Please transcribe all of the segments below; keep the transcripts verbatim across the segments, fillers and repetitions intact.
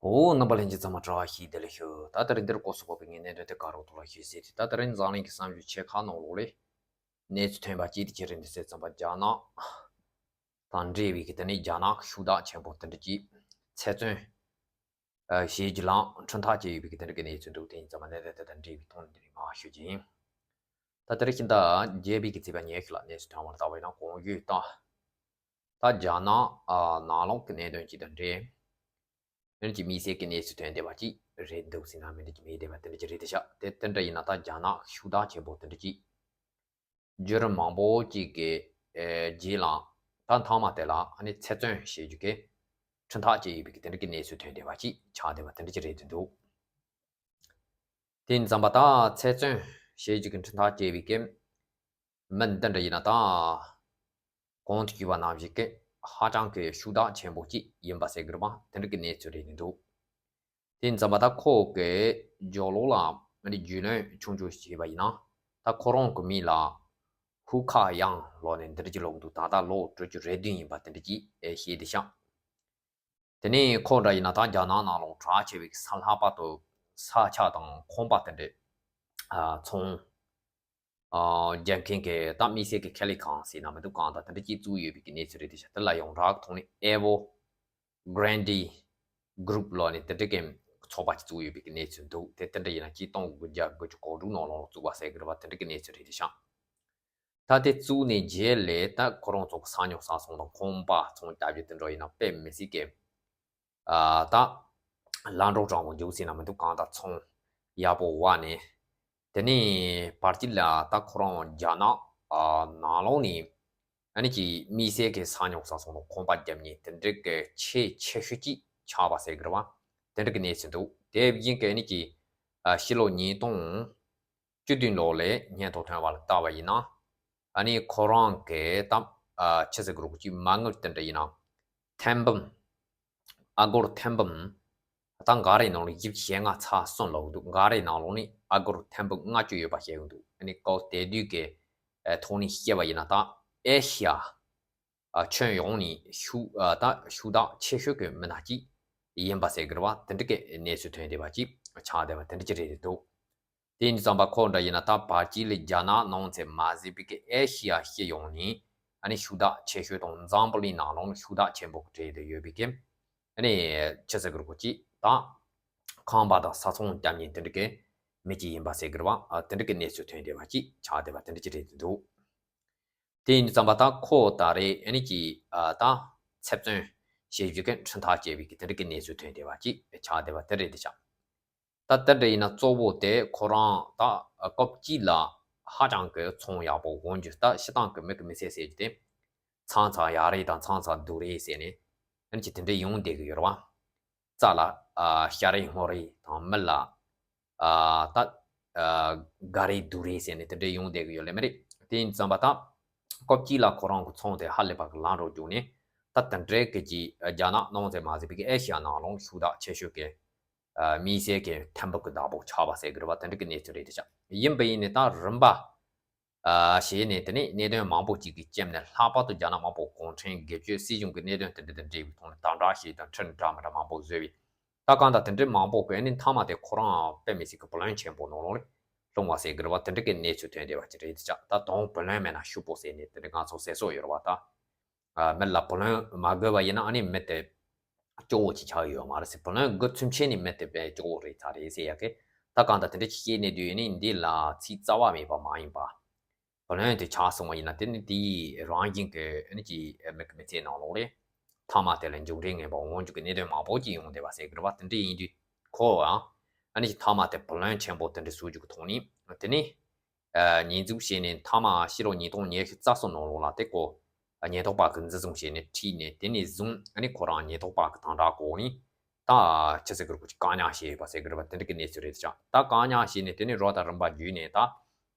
འོ། རྣམ་པ་ལྷན་རྒྱས་ཚང་མ་བཀྲ་ཤིས་བདེ་ལེགས་ཞུ། ད་ད་རིང་འདིར་སྐོར་སོགས་པའི་ངའི་གནད་དོན་དེ་ག་རོགས་ཐོག་ལ་ཞུས་ཟེར་ཏེ། ད་ད་རིང་འཛམ་གླིང་གི་གསར་འགྱུར་ཆེ་ཁག་ནང་ལོགས་ལས་གནས་ཚུལ་ཐོན་པ་གཅིག་དེ་ཅི་རེད་འདི་ཟེར་ཙམ་པ། རྒྱ་ནག་དང་འབྲེལ་བའི་གི་དེ་ནས་རྒྱ་ནག་གི་ཤུགས་དྲག་ཆེན་པོ་དེ་འདྲ་གྱིས་ཚེ་བཙོན་ཨ་བྱེད་རྒྱུ་ལ་ཁྲིམས་ཐག་བཅད་ཡོད་པའི་གི་དེ་འདྲ་གི་གནས་ཚུལ་འདུག་དེ་ཡིན་ཙམ་པ་གནད་དོན་དེ་དང་འབྲེལ་བའི་ཐོག་ནས་འདི་རིང་མར་ཞུ་རྒྱུ་ཡིན། ད་དེ་རིང་ཤིང་རྟ་རྒྱས་པའི་གི་རྩིས་པ་ཉེ་ཤོས་ལ་གནས་ཚུལ་ཐོན་པར་ལྟ་བ་ཡིན་ན། གོང་ཞུས་ལྟར་ད་རྒྱ་ནག་ཨ་ནང་ལོགས་ཀྱི་གནད་དོན་གཅིག་དང་འབྲེལ། ཨ་ནི་ཅིག་དམིགས་བསལ་གྱི་གནས་ཚུལ་ཐོན་བསྡད་པ་ཅིག་རེད་འདུག་ཟེར་ན་མི་འདུག་ཅིག་མེད་བསྡད་པ་དེ་འདྲ་ཅིག་རེད་དེ་ཤག་དེ་དེ་འདྲ་ཡིན་ན་ད་རྒྱ་ནག་ཤུགས་དྲག་ཆེན་པོ་དེ་འདྲ་ཅིག་བརྒྱུད་རིམ་མང་པོ་ཅིག་གི་ཨེ་རྗེས་ལ་ད་མཐའ་མ་དེ་ལ་ཨ་ནི་ཚེ་བཙོན་བྱེད་རྒྱུ་གི་ཁྲིམས་ཐག་བཅད་ཡོད་པའི་གི་དེ་འདྲ་གི་གནས་ཚུལ་ཐོན་བསྡད་པ་ཅིག་ཆགས་བསྡད་པ་དེ་འདྲ་ཅིག་རེད་འདུག་དེ་ཡིན་ཙམ་པ་ད་ཚེ་བཙོན་བྱེད་རྒྱུ་གི་ཁྲིམས་ཐག་བཅད་པའི་གི་མི་འདི་འདྲ་ཡིན་ན་ད་གོང་དུ་ཞུས་པ་ནང་བཞིན་གི་ཧ་ཅང་གི་ཤུགས་དྲག་ཆེན་པོ་ཅིག་ཡིན་པ་ཟེར་གི་རེད་པ། དེ་འདྲ་གི་གནས་ཚུལ་རེད་འདུག་དེ་ཡིན་ཙམ་པ་ད་ཁོ་གི་སྦྱོར་ཀློག་ལ་ཨ་ནི་རྒྱུས་ལོན་ཆུང་ཆུང་ཞིག་བྱས་པ་ཡིན་ན། ད་ཁོ་རང་གི་མིང་ལ་ཧུ་ཁ་ཡང་ལབ་ནས་འདི་འདྲ་ཅིག་ལབ་འདུག་ད་ལྟ་ལོ་དྲུག་ཅུ་རེ་བདུན་ཡིན་པ་དེ་འདྲ་ཅིག་ཨེ་བཤད་དེ་ཤག་དེ་ནས་ཁོ་འདྲ་ཡིན་ན་ད་རྒྱ་ནག་ནང་ལོགས་གྲགས་ཆེ་བའི་ས་ལྷག་པར་དུ་ས་ཆ་དང་ཁང་པ་དེ་འདྲ་ཨ་ཚོང་ཨ་རྒྱག་མཁན་གྱི་ད་དམིགས་བསལ་གྱི་ཁེ་ལས་ཁང་ཟེར་ན་མི་འདུག་གང་ལྟར་དེ་འདྲ་ཅིག་བཙུགས་ཡོད་པའི་གི་གནས་ཚུལ་རེད་དེ་ཤག་དེ་ལ་ཡོངས་གྲགས་ཐོག་ནས་ཨེ་ཝོ་གྷ་རན་ཌི་གུ་རུབ་ལབ་ནས་དེ་འདྲ་གི་ཚོགས་པ་ཅིག་བཙུགས་ཡོད་པའི་གི་གནས་ཚུལ་འདུག་དེ་དེ་འདྲ་ཡིན་ན་ཆིག་སྟོང་དགུ་བརྒྱ་དགུ་བཅུ་གོ་དྲུག་ནང་ལོགས་བཙུགས་པ་ཟེར་གི་རེད་པ། དེ་འདྲ་གི་གནས་ཚུལ་རེད་དེ་ཤག་ད་དེ་བཙུགས་ནས་རྗེས་ལས་ད་ཁོ་རང་ཚོ་གི་ས་རྙོག་ཟ་སོང་དང་ཁང་པ་ཚོང་རྒྱག་རྒྱུ་དེ་འདྲ་ཡིན་ན་དཔེ་མི་སྲིད་ཀྱི་ཨ་ད་ལམ་འགྲོ་དྲང་པོ་འཇུག་ཟེར་ན་མི་འདུག་གང་ལྟར་ཚོང་ཡག་པོ་བ་ནས། དེ་ནས་བར་དཀྱིལ་ལ་ད་ཁོ་རང་རྒྱ་ནག་ཨ་ནང་ལོགས་ནས་ཨ་ནི་ཀྱི་དམིགས་བསལ་གྱི་ས་རྙོག་ཟ་སོང་དང་ཁང་པ་བརྒྱབ་མཁན་དེ་འདྲ་གི་ཆེས་ཆེ་ཤོས་ཅིག་ཆགས་པ་ཟེར་གི་རེད་པ། དེ་འདྲ་གི་གནས་ཚུལ་འདུག་དེ་བཞིན་གྱི་ཨ་ནི་ཀྱི་ཨ་ཕྱི་ལོ་ཉིས་སྟོང་བཅུ་བདུན་ལོ་ལས་སྙན་ཐོ་ཐོན་པ་ལ་བལྟ་བ་ཡིན་ན། ཨ་ནི་ཁོ་རང་གི་ད་ཨ་ཆི་ཟེར་གི་རེད་གོ་ཅིག་མ་དངུལ་དེ་འདྲ་ཡིན་ན་ཐེར་འབུམ། ཨ་སྒོར་ཐེར་འབུམ། ད་འགའ་རེའི་ནང་ལ་བཞི་བཅུ་ཞེ་ལྔ་ཚེག་གསུམ་ལབ་འདུག་འགའ་རེའི་ནང་ལོགས་ནས་ཨ་སྒོར་ཐེར་འབུམ་ལྔ་བཅུ་ཡོད་པ་བཤད་ཀྱི་འདུག་ཨ་ནི་ཀའོ་དེ་དུས་ཀྱི་ཨ་ཐོག་ནས་བཤད་པ་ཡིན་ན་ད་ཨེ་ཤི་ཡ་ཨ་ཁྱོན་ཡོངས་ནས་ཤུགས་ཨ་ད་ཤུགས་དྲག་ཆེ་ཤོས་ཀྱི་མི་སྣ་གཅིག་ཡིན་པ་ཟེར་གི་རེད་པ། དེ་འདྲ་གི་གནས་ཚུལ་ཐོན་བསྡད་པ་ཅིག་ཆགས་བསྡད་པ་དེ་འདྲ་ཅིག་རེད་འདུག་དེ་ཡིན་དུས་ཙམ་པ་ཁོ་འདྲ་ཡིན་ན་ད་བར་དཀྱིལ་ལ་རྒྱ་ནག་ནང་ཚན་མ་ཟད་པའི་གི་ཨེ་ཤི་ཡ་སྤྱི་ཡོངས་ནས་ཨ་ནི་ཤུགས་དྲག་ཆེ་ཤོས་དང་འཛམ་བུ་གླིང་ནང་ལོགས་ནས་ཤུགས་དྲག་ཆེན་པོ་གི་གྲས་དུ་ཡོད་པའི་གི་ཨ་ནི་ཆི་ཟེར་གི་རེད་གོ་ཅིག་ད་ཁང་པ་དང་ས་ཚོང་བརྒྱབ་མཁན་དེ་འདྲ་གི་མི་གཅིག་ཡིན་པ་ཟེར་གི་རེད་པ། ཨ་དེ་འདྲ་གི་གནས་ཚུལ་ཐོན་བསྡད་པ་ཅིག་ཆགས་བསྡད་པ་དེ་འདྲ་ཅིག་རེད་འདུག་དེ་ཡིན་དུས་ཙམ་པ་ད་ཁོ་ད་རེས་ཨ་ནི་ཀྱི་ཨ་ད་ཚེ་བཙོན་བྱེད་རྒྱུ་གི་ཁྲིམས་ཐག་བཅད་པའི་གི་དེ་འདྲ་གི་གནས་ཚུལ་ཐོན་བསྡད་པ་ཅིག་ཆགས་བསྡད་པ་དེ་རེད་དེ་ཤག་ད་དེ་འདྲ་ཡིན་ན་གཙོ་བོ་དེ་ཁོ་རང་ད་སྐབས་གཅིག་ལ་ཧ་ཅང་གི་ཚོང་ཡག་པོ་འོང་རྒྱུ། ད་སྤྱིར་བཏང་གི་མི་གི་མི་ཚེ་ཟེར་རྒྱུ་དེ་ཚང་ཚང་ཡག་རེད་དང་ཚང་ཚང་སྡུག་རེད་ཟེར་ནས་ཨ་ནི་ཀྱི་དེ་འདྲ་ཡོང་བསྡད་གི་ཡོད་རེད་པ། རྩྭ་ལ་ཨ་ཤ་རེ་སྔོ་རེ་དང་མི་ལ་ཨ་ད་ཨ་དགའ་རེ་སྡུག་རེ་ཟེར་ནས་དེ་འདྲའི་ཡོང་བསྡད་གི་ཡོད་ལེ་མ་རེད། དེ་ཡིན་ཙམ་པ་ད་སྐབས་གཅིག་ལ་ཁོ་རང་གི་ཚོང་དེ་ཧ་ལས་པ་གི་ལམ་འགྲོ་བཅུག་ནས་ད་དེ་འདྲའི་གི་ཀྱི་རྒྱ་ནག་ནང་ཚན་མ་ཟད་པའི་གི་ཨེ་ཤི་ཡ་ནང་ལོགས་ཤུགས་དྲག་ཆེ་ཤོས་ཀྱི་ཨ་དམིགས་བསལ་གྱི་ཐེར་འབུམ་གི་བདག་པོ་ཆགས་པ་ཟེར་གི་རེད་པ། དེ་འདྲ་གི་གནས་ཚུལ་རེད་དེ་ཤག་ཡིན་པ་ཡིན་ནས་ད་རིམ་པ་ཨ་བྱས་ནས་དེ་ནས་གནད་དོན་མང་པོ་ཅིག་གི་རྐྱེན་ནས་ལྷག་པར་དུ་རྒྱ་ནག་དམར་པོ་གུང་ཁྲན་སྒེར་གཅོད་སྲིད་གཞུང་གི་གནད་དོན་དེ་འདྲ་དང་འབྲེལ་བའི་ཐོག་ནས་དམ་དྲག་བྱས་དང་ཁྲིམས་འདྲ་མི་འདྲ་མང་པོ་བཟོས་པས། ད་གང་ལྟར་དེ་འདྲའི་མང་པོ་གི་ཨ་ནི་མཐའ་མ་དེ་ཁོ་རང་དཔེ་མི་སྲིད་ཀྱི་བུ་ལོན་ཆེན་པོ་ནང་ལོགས་ལ་ལྷུང་བ་ཟེར་གི་རེད་པ། དེ་འདྲ་གི་གནས་ཚུལ་ཐོན་བསྡད་པ་ཅིག་རེད་དེ་ཤག་ད་དོན་བུ་ལོན་མེད་ན་ཕྱུག་པོ་ཟེར་ནས་དེ་འདྲ་ང་ཚོ་ཟེར་སྲོལ་ཡོད་རེད་པ། ད་ཨ་མི་ལ་བུ་ལོན་མ་དགོས་པ་ཡིན་ན་ཨ་ནི་མི་དེ་སྐྱོ་བོ་ཅིག་ཆགས་ཡོད་མ་རེད་ཟེར། བུ་ལོན་དགོས་ཚུལ་མཁྱེན་ནས་མི་དེ་དཔེ་སྐྱོ་བོ་རེད་ཚར་རེད་ཟེར་ཡ་གི། ད་གང་ལྟར་དེ་འདྲ་ཅིག་བཤད་གནས་དུས་ཨ་ནི་འདི་ལ་ཚིག་རྩ་བ་མེད་པ་མ་ཡིན་པ། བུ་ལོན་དེ་ཆགས་སོང་བ་ཡིན་ན་དེ་ནི་དེའི་རང་བཞིན་གྱི་ཨ་ནི་ཀྱི་མི་གི་མི་ཚེ་ནང་ལོགས་ལས་མཐའ་མ་དེ་ལ་མཇུག་འབྲས་ངན་པ་འོང་རྒྱུ་གི་གནད་དོན་མང་པོ་ཅིག་ཡོང་བསྡད་པ་ཟེར་གི་རེད་པ། དེ་འདྲ་ཡིན་དུས་ཁོ་ཨ་ནི་ཀྱི་མཐའ་མ་དེ་བུ་ལོན་ཆེན་པོ་དེ་འདྲ་བཟོ་རྒྱུ་གི་ཐོག་ནས་དེ་ནི་ཉེས་འཛུགས་བྱས་ནས་མཐའ་མ་ཕྱི་ལོ་ཉིས་སྟོང་ཉི་ཤུ་རྩ་གསུམ་ནང་ལོགས་ལ་དེ་ཁོ་ཉེན་རྟོག་པ་གི་འཛིན་བཟུང་བྱས་ནས་ཁྲིད་ནས་དེ་ནས་བཟུང་ཨ་ནི་ཁོ་རང་ཉེན་རྟོག་པ་གི་དམ་དྲག་འོག་ནས་ད་ཆི་ཟེར་གི་རེད་གོ་ཅིག་བཀག་ཉར་བྱས་ཡོད་པ་ཟེར་གི་རེད་པ། དེ་འདྲ་གི་གནས་ཚུལ་རེད་ཤག་ད་བཀག་ཉར་བྱས་ནས་དེ་ནས་རོ་དང་རིམ་པ་བརྒྱུད་ནས་ད་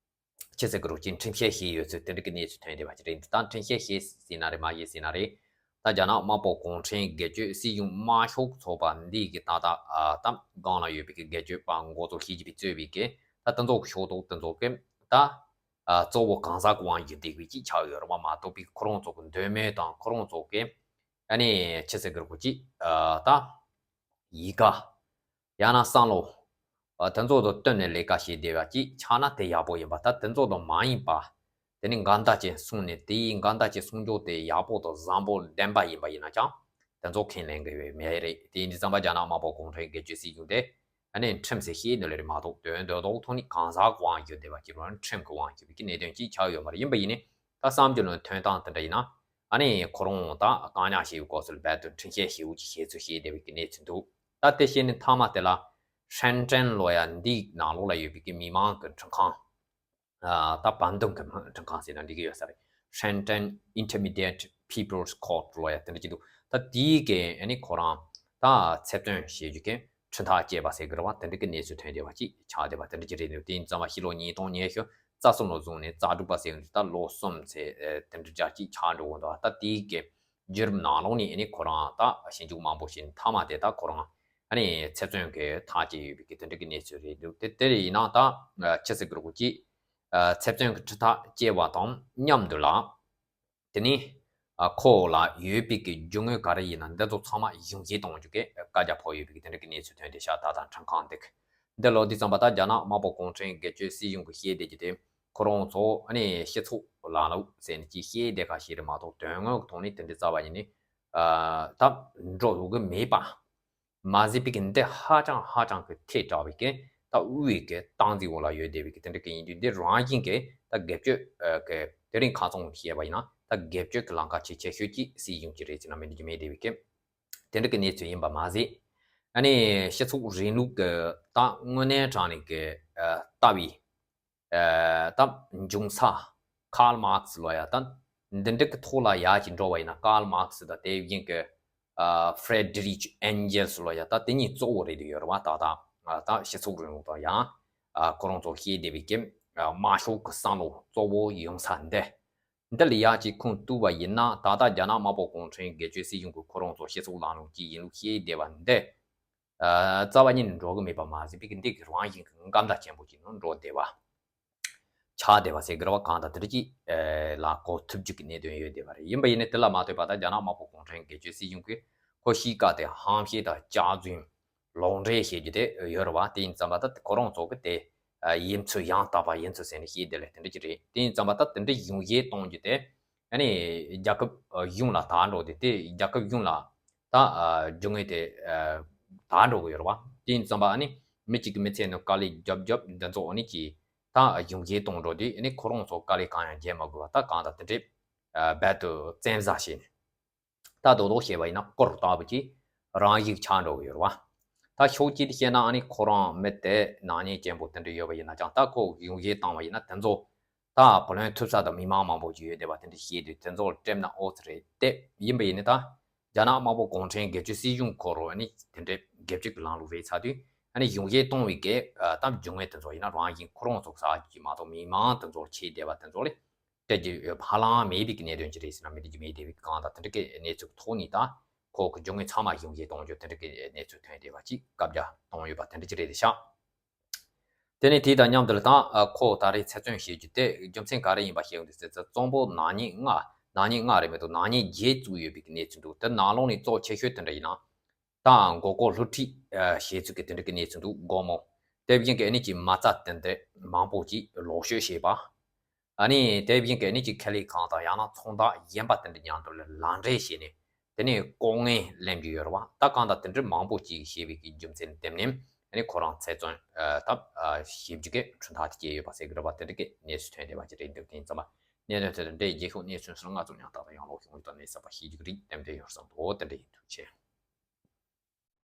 ཆི་ཟེར་གི་རེད་གོ་ཅིག་ཁྲིམས་བཤེར་བྱས་ཡོད་ཚུལ་དེ་འདྲ་གི་གནས་ཚུལ་ཐོན་བསྡད་པ་ཅིག་རེད། འདི་ལྟར་ཁྲིམས་བཤེར་བྱས་ཟིན་ན་རེད་མ་བྱས་ཟིན་ན་རེད། ད་རྒྱ་ནག་དམར་པོ་གུང་ཁྲན་སྒེར་གཅོད་སྲིད་གཞུང་དམར་ཤོག་ཚོགས་པ་འདི་གི་ད་ལྟ་ཨ་ད་སྒང་ལ་ཡོད་པའི་གི་སྒེར་གཅོད་པ་འགོ་གཙོ་ཞི་ཅིན་ཕིང་གཙོས་པའི་གི་ད་དེ་ཚོ་གི་ཕྱོགས་གཏོགས་དེ་ཚོ་གི་ད་ཨ་གཙོ་བོ་གང་ཟག་གི་དབང་གིས་བསྡད་པའི་ཅིག་ཆགས་ཡོད་རེད་མ་མ་གཏོགས་པའི་ཁོ་རང་ཚོ་གི་འདོད་མོས་དང་ཁོ་རང་ཚོ་གི་ཨ་ནི་ཆི་ཟེར་གི་རེད་གོ་ཅིག་ཨ་ད་ ཡི་གེ། ཡང་ན་བསམ་བློ། ཨ། དེ་ཚོ་དང་བསྟུན་ནས་ལས་ཀ་བྱེད་བསྡད་པ་ཅིག་ཆགས་ན་དེ་ཡག་པོ་ཡིན་པ། ད་དེ་ཚོ་དང་མ་ཡིན་པ། དེ་ནི་འགལ་ཟླ་ཅན་གསུངས་ནས་དེའི་འགལ་ཟླ་ཅན་གསུང་རྒྱུ་དེ་ཡག་པོ་དང་བཟང་པོ་བདེན་པ་ཡིན་པ་ཡིན་ན་ཀྱང་དེ་ཚོ་ཁས་ལེན་དགོས་པའི་མེད་རེད། དེ་ཡིན་དུས་ཙམ་པ་རྒྱ་ནག་དམར་པོ་གུང་ཁྲན་སྒེར་གཅོད་སྲིད་གཞུང་དེ་ཨ་ནི་ཁྲིམས་སུ་བཤད་ནི་ལས་རེད་མ་གཏོགས་དོན་དོན་དག་ཐོག་ནས་གང་ཟག་གི་དབང་བསྒྱུར་བསྡད་པ་ཅིག་རང་ཁྲིམས་ཀྱི་དབང་བསྒྱུར་བའི་གནད་དོན་ཅིག་ཆགས་ཡོད་མ་རེད། ཡིན་པ་ཡིན་ནི་ད་བསམ་རྒྱུ་ནི་ཐོན་སྟངས་དེ་འདྲ་ཡིན་ན་ཨ་ནི་ཁོ་རང་ད་བཀག་ཉར་བྱས་ཡོད་སྐབས་སུ་རྦད་དེ་འཁྲུན་ཆོད་ཞེ་པོ་ཅིག་བྱེད་ཚུལ་བཤད་བསྡད་པའི་གནས་ཚུལ་འདུག་ད་དེ་བཤད་ནི་མཐའ་མ་དེ་ལ་ཧྲེན་ཀྲེན་ལོ་ཡ་འདིའི་ནང་ལོགས་ལ་ཡོད་པའི་གི་མི་མང་གི་ཁྲིམས་ཁང་། ཨ། ད་བར་འདུམ་གྱི་ཁྲིམས་ཁང་ཟེར་ན་འགྲིག་གི་ཡོད་ས་རེད། Shenzhen Intermediate People's Court ལོ་ཡ་དེ་འདྲ་ཅིག་འདུག་ད་དེའི་གི་ཨ་ནི་ཁོ་རང་ད་ཚེ་བཙོན་བྱེད་རྒྱུ་གི་ཁྲིམས་ཐག་བཅད་པ་ཟེར་གི་རེད་བ། དེ་འདྲ་གི་གནས་ཚུལ་ཐོན་བསྡད་པ་ཅིག་ཆགས་བསྡད་པ་དེ་འདྲ་ཅིག་རེད་འདུག་དེ་ཡིན་ཙང་བ་ཕྱི་ལོ་ཉིས་སྟོང་ཉི་ཤུ་རྩ་གསུམ་ལོ་བཟུང་ནས་རྩ་དྲུག་པ་ཟེར་འདུག་ད་ལོ་གསུམ་ཚེ་དེ་འདྲ་ཅིག་ཆགས་འགྲོ་གི་འདུག་ད་དེའི་གི་བརྒྱུད་རིམ་ནང་ལོགས་ནས་ཨ་ནི་ཁོ་རང་ད་ཞིབ་འཇུག་མང་པོ་བྱས་ནས་མཐའ་མ་དེ་ད་ཁོ་རང་ཨ་ནི་ཚེ་བཙོན་གྱི་ཐག་བཅད་ཡོད་པའི་གི་དེ་འདྲ་གི་གནས་ཚུལ་རེད་འདུག་དེ་དེ་ཡིན་ན་ད་ཅི་ཟེར་དགོས་རེད་གོ་ཅི། ཚེ་བཙོན་གྱི་ཁྲིམས་ཐག་བཅད་པ་དང་མཉམ་དུ་ལ། དེ་ནི་ཁོ་ལ་ཡོད་པའི་གི་རྒྱུ་དངོས་ག་རེ་ཡིན་ན་འདི་ཚོ་ཚང་མ་གཞུང་བཞེས་གཏོང་རྒྱུ་གི་བཀའ་རྒྱ་ཕོག་ཡོད་པའི་གི་དེ་འདྲ་གི་གནས་ཚུལ་ཐོན་བསྡད་ཤག་ད་ལྟ་ཁྲིམས་ཁང་འདི་གི་འདི་ལོ་དུས་ཙམ་པ་ད་རྒྱ་ནག་དམར་པོ་གུང་ཁྲན་སྒེར་གཅོད་སྲིད་གཞུང་གི་བཤད་བསྡད་རྒྱུ་དེ་ཁོ་རང་ཚོ་ཨ་ནི་སྤྱི་ཚོགས་ལམ་ལུགས་ཟེར་ནས་ཅིག་བཤད་བསྡད་ཁ་ཞིག་རེད་མ་གཏོགས་དོན་དངོས་ཀྱི་ཐོག་ནས་དེ་འདྲ་རྩ་བ་ཉིད་ནས་ད་འགྲོ་ཡོང་གི་མེད་པ། མ་ཟད་པའི་གི་འདི་ཧ་ཅང་ཧ་ཅང་གི་ཐལ་དྲགས་པའི་གི་ད་དབུས་གི་སྟངས་འཛིན་འོག་ལ་ཡོད་བསྡད་པའི་གི་དེ་འདྲ་གི་ཡིན་དུས་འདི་རང་བཞིན་གི་ད་སྒེར་གཅོད་གི་དེ་རིང་ཁ་ཚོན་བཤད་པ་ཡིན་ན་ད་སྒེར་གཅོད་གི་ལམ་ཁ་ཆེས་ཆེ་ཤོས་ཀྱི་སྲིད་གཞུང་ཅིག་རེད་ཟེར་ན་མི་འགྲིག་རྒྱུ་མེད་བསྡད་པའི་གི་དེ་འདྲ་གི་གནས་ཚུལ་ཡིན་པ་མ་ཟད། ཨ་ནི་སྤྱི་ཚོགས་རིང་ལུགས་གི་ད་དངོས་གནས་དྲང་གནས་གི་ལྟ་བའི་ད་འབྱུང་ས་ཁཱལ་མཱར་ཁེ་སི་ལོ་ཡ་ད་འདི་འདྲ་གི་ཐོག་ལ་ཡ་ཅིག་འགྲོ་བ་ཡིན་ན་ཁཱལ་མཱར་ཁེ་སི་དང་དེ་བཞིན་གི་ཨ་ཧྥེ་རེ་ཌི་རིག་ཨེན་ཇེལ་སི་ལོ་ཡ་ད་དེ་གཉིས་གཙོ་བོ་རེད་འདུག་ཡོད་རེད་བ། ད་ད་ད་སྤྱི་ཚོགས་རིང་ལུགས་དང་ཡང་ཨ་ཁོ་རང་ཚོ་བཤད་བསྡད་པའི་གི་ཨ་དམར་ཤོག་གི་བསམ་བློ་གཙོ་བོ་ཡོང་ས་འདི་འདི་ལ་ཡ་ཅིག་ཁུངས་གཏུགས་པ་ཡིན་ན་ད་ལྟ་རྒྱ་ནག་དམར་པོ་གུང་ཁྲན་སྒེར་གཅོད་སྲིད་གཞུང་གི་ཁོ་རང་ཚོ་སྤྱི་ཚོགས་ལམ་ལུགས་ཀྱི་ཡིན་ལུགས་བཤད་བསྡད་པ་འདི་ཨ་རྩ་བ་ཉིད་ནས་འགྲོ་གི་མེད་པ་མ་ཟད་པའི་གི་འདི་གི་རང་བཞིན་གི་སྐམ་ད་ཆེན་པོ་ཅིག་ནང་འགྲོ་བསྡད་པ། ཆགས་བསྡད་པ་ཟེར་གི་རེད་བ། གང་ལྟར་དེ་འདྲ་ཅིག་ཨེ་ལ་གོ་ཐུབ་རྒྱུ་གི་གནད་དོན་ཡོད་བསྡད་པ་རེད། ཡིན་པ་ཡིན་ནའི་དེ་ལ་མ་ལྟོས་པར་ད་རྒྱ་ནག་དམར་པོ་གུང་ཁྲན་སྒེར་གཅོད་སྲིད་གཞུང་གིས་ཁོ་གཤིས་ཀ་དེ་ཧམ་བཤད་དང་སྐྱག་རྫུན་ལོག་འགྲེལ་བྱེད་རྒྱུ་དེ་ཡོད་རེད་བ། དེ་ཡིན་ཙམ་པ་ད་ཁོ་རང་ཚོ་གི་དེ་ཨ་ཡིན་ཚུལ་ཡང་དག་པ་ཡིན་ཚུལ་ཟེར་ནས་བཤད་བསྡད་ལས་དེ་འདྲ་ཅིག་རེད། དེ་ཡིན་ཙམ་པ་ད་དེ་འདྲ་གཞུང་བཞེས་གཏོང་རྒྱུ་དེ་ཨ་ནི་རྒྱལ་ཁབ་ཨ་གཞུང་ལ་དག་འགྲོ་དེ་དེ་རྒྱལ་ཁབ་གཞུང་ལ་ད་ཨ་རྒྱུ་དངོས་དེ་ཨ་དག་འགྲོ་གི་ཡོད་རེད་བ། དེ་ཡིན་ཙམ་པ་ཨ་ནི་མི་གཅིག་གི་མི་ཚེ་ནང་དཀའ་ལས་རྒྱབ་རྒྱབ་འདི་ཚོ་ཨ་ནི་ཅིག་ད་གཞུང་བཞེས་གཏོང་འགྲོ་དུས་ཨ་ནི་ཁོ་རང་ཚོ་དཀའ་ལས་གང་ཡང་རྒྱག་མ་དགོས་པ་ད་གང་ལྟར་དེ་འདྲའི་རྦད་དེ་བཙན་བཟའ་བྱས་ནས་ད་རྡོག་རྡོག་བྱས་པ་ཡིན་ན་སྐོར་ལྟ་བུ་ཅིག་རང་ཡིག་ཆགས་འགྲོ་གི་ཡོད་རེད་བ། ད་ཕྱོགས་གཅིག་ཏུ་བཤད་ན་ཨ་ནི་ཁོ་རང་མི་དེ་ནག་ཉེས་ཅན་པོ་དེ་འདྲ་ཡོད་པ་ཡིན་ན་ཀྱང་ད་ཁོ་གཞུང་བཞེས་བཏང་བ་ཡིན་ན་དེ་ཚོ་ད་བུ་ལོན་ཐོབ་ས་དང་མི་མང་མང་པོ་ཅིག་ཡོད་བསྡད་པ་དེ་འདྲ་བཤད་དུས་དེ་ཚོར་སྤྲད་ན་ཨོ་ཙི་རེད་དེ། ཡིན་པ་ཡིན་ནི་ད་རྒྱ་ནག་དམར་པོ་གུང་ཁྲན་སྒེར་གཅོད་སྲིད་གཞུང་ཁོ་རང་ནི་དེ་འདྲའི་སྒེར་གཅོད་ཀྱི་ལམ་ལུགས་རེད་ཚར་དུས་ཨ་ནི་གཞུང་བཞེས་གཏོང་བའི་གི་ད་རྒྱུ་དངོས་དེ་ཚོ་ཡིན་ན་རང་བཞིན་ཁོ་རང་ཚོ་ཟ་རྒྱུ་མ་གཏོགས་མི་མང་དེ་ཚོར་ཆེས་བསྡད་པ་དེ་ཚོ་ལས་སྤྲད་རྒྱུ་ཧ་ལམ་མེད་པའི་གི་གནད་དོན་ཅིག་རེད་ཟེར་ན་མི་འགྲིག་རྒྱུ་མེད་བསྡད་པའི་གང་ལྟར་དེ་འདྲ་གི་གནས་ཚུལ་ཐོག་ནས་ད་ཁོ་གི་རྒྱུ་དངོས་ཚང་མ་གཞུང་བཞེས་གཏོང་རྒྱུ་དེ་འདྲ་གི་གནས་ཚུལ་ཐོན་བསྡད་པ་ཅིག་བཀའ་རྒྱ་གཏོང་ཡོད་པ་དེ་འདྲ་ཅིག་རེད་ཤག་དེ་ནས་དེ་དང་མཉམ་དུ་ལ་ད་ཨ་ཁོ་ད་རེས་ཚེ་བཙོན་བྱེད་རྒྱུ་དེ་རྒྱུ་མཚན་ག་རེ་ཡིན་པ་ཤེས་ཡོང་དུས་ཙམ་པ་གཙོ་བོ་ནག་ཉེས་ལྔ། ནག་ཉེས་ལྔ་རེད་མི་འདུག་ནག་ཉེས་བརྒྱད་བཙུགས་ཡོད་པའི་གནས་ཚུལ་འདུག་དེ་ནང་ལོགས་ནས་གཙོ་ཆེ་ཤོས་དེ་འདྲ་ཡིན་ན་ད་མགོ་སྐོར་སླུ་ཁྲིད་བྱེད་ཚུལ་གྱི་དེ་འདྲ་གི་གནས་ཚུལ་འདུག་སྒོར་མོ་དེ་བཞིན་གྱི་ཨ་ནི་ཀྱི་མ་རྩ་དེ་འདྲ་མང་པོ་ཅིག་ལོག་སྤྱོད་བྱས་པ། ཨ་ནི་དེ་བཞིན་གྱི་ཨ་ནི་ཅིག་ཁེ་ལས་ཁང་དང་ཡང་ན་ཚོང་བདག་གཞན་པ་དེ་འདྲ་མཉམ་དུ་ལ་ལག་འབྲེལ་བྱས་ནས་དེ་ནས་ལྐོག་རྔན་ལེན་རྒྱུ་ཡོད་རེད་བ། ད་གང་ལྟར་དེ་འདྲ་མང་པོ་ཅིག་བྱས་པའི་གི་རྒྱུ་མཚན་དེ་ནས་ཨ་ནི་ཁོ་རང་ཚེ་བཙོན་ཐབས་ཞིབ་འཇུག་གི་ཁྲིམས་ཐག་དེ་བཅད་ཡོད་པ་ཟེར་གི་རེད་བ། དེ་འདྲ་གི་གནས་ཚུལ་ཐོན་བསྡད་པ་ཅིག་རེད་འདུག་དེ་ཡིན་ཙམ་པ་གནད་དོན་དེ་དང་འབྲེལ་རྗེས་ཤོག་གནས་ཚུལ་སོགས་ང་ཚོ་ཡང་དག་དང་ཡང་ལོག་ཤོག་ངོས་དང་གནས་ཚུལ་པ་ཞིབ་འཇུག་རིགས་ཏན་ཏན་ཡོད་བསམ་འདུག་དེ་འདྲ་ཡིན། ཐུགས་རྗེ་ཆེ།